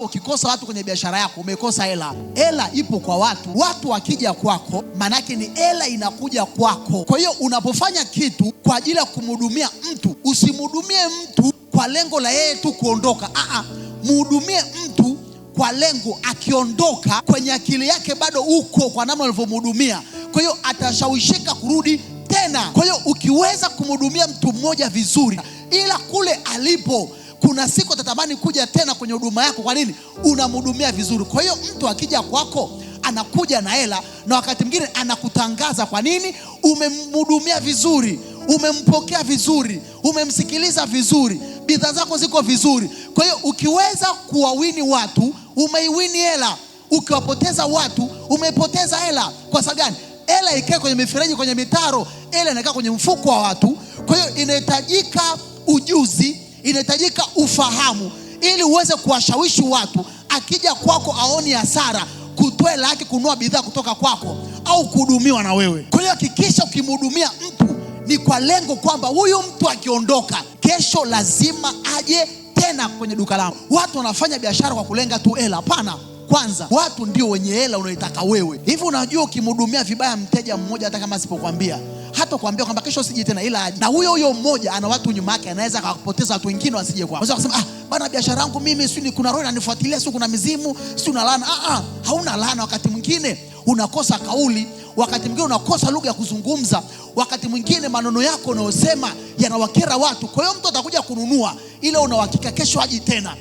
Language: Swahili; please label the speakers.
Speaker 1: Ukikosa watu kwenye biashara yako umekosa hela. Hela ipo kwa watu. Watu wakija kwako, maanake ni hela inakuja kwako. Kwa hiyo unapofanya kitu kwa ajili ya kumhudumia mtu, usimhudumie mtu kwa lengo la yeye tu kuondoka. Aa, muhudumie mtu kwa lengo akiondoka, kwenye akili yake bado uko kwa namna ulivyomhudumia. Kwa hiyo atashawishika kurudi tena. Kwa hiyo ukiweza kumhudumia mtu mmoja vizuri, ila kule alipo kuna siku atatamani kuja tena kwenye huduma yako. Kwa nini? Unamhudumia vizuri. Kwa hiyo mtu akija kwako anakuja na hela, na wakati mwingine anakutangaza. Kwa nini? Umemhudumia vizuri, umempokea vizuri, umemsikiliza vizuri, bidhaa zako ziko vizuri. Kwa hiyo ukiweza kuwawini watu, umeiwini hela. Ukiwapoteza watu, umepoteza hela. Kwa sababu gani? Hela ikae kwenye mifereji, kwenye mitaro, hela inakaa kwenye mfuko wa watu. Kwa hiyo inahitajika ujuzi, inahitajika ufahamu ili uweze kuwashawishi watu. Akija kwako aoni hasara kutoa hela yake kununua bidhaa kutoka kwako au kuhudumiwa na wewe. Kwa hiyo hakikisha ukimhudumia mtu ni kwa lengo kwamba huyu mtu akiondoka kesho lazima aje tena kwenye duka langu. Watu wanafanya biashara kwa kulenga tu hela. Hapana. Kwanza watu ndio wenye hela unaitaka wewe. Hivi unajua ukimhudumia vibaya mteja mmoja, hata kama asipokuambia, hata kuambia kwamba kesho usije tena, ila aje. Na huyo huyo mmoja ana watu nyuma yake, anaweza akawapoteza watu wengine wasije kwako. Unaweza kusema ah, bana biashara yangu mimi si kuna roho inanifuatilia, si kuna mizimu, si una laana. Ah ah, hauna laana. Wakati mwingine unakosa kauli, wakati mwingine unakosa lugha ya kuzungumza, wakati mwingine maneno yako unayosema yanawakera watu. Kwa hiyo mtu atakuja kununua, ila una uhakika kesho haji tena.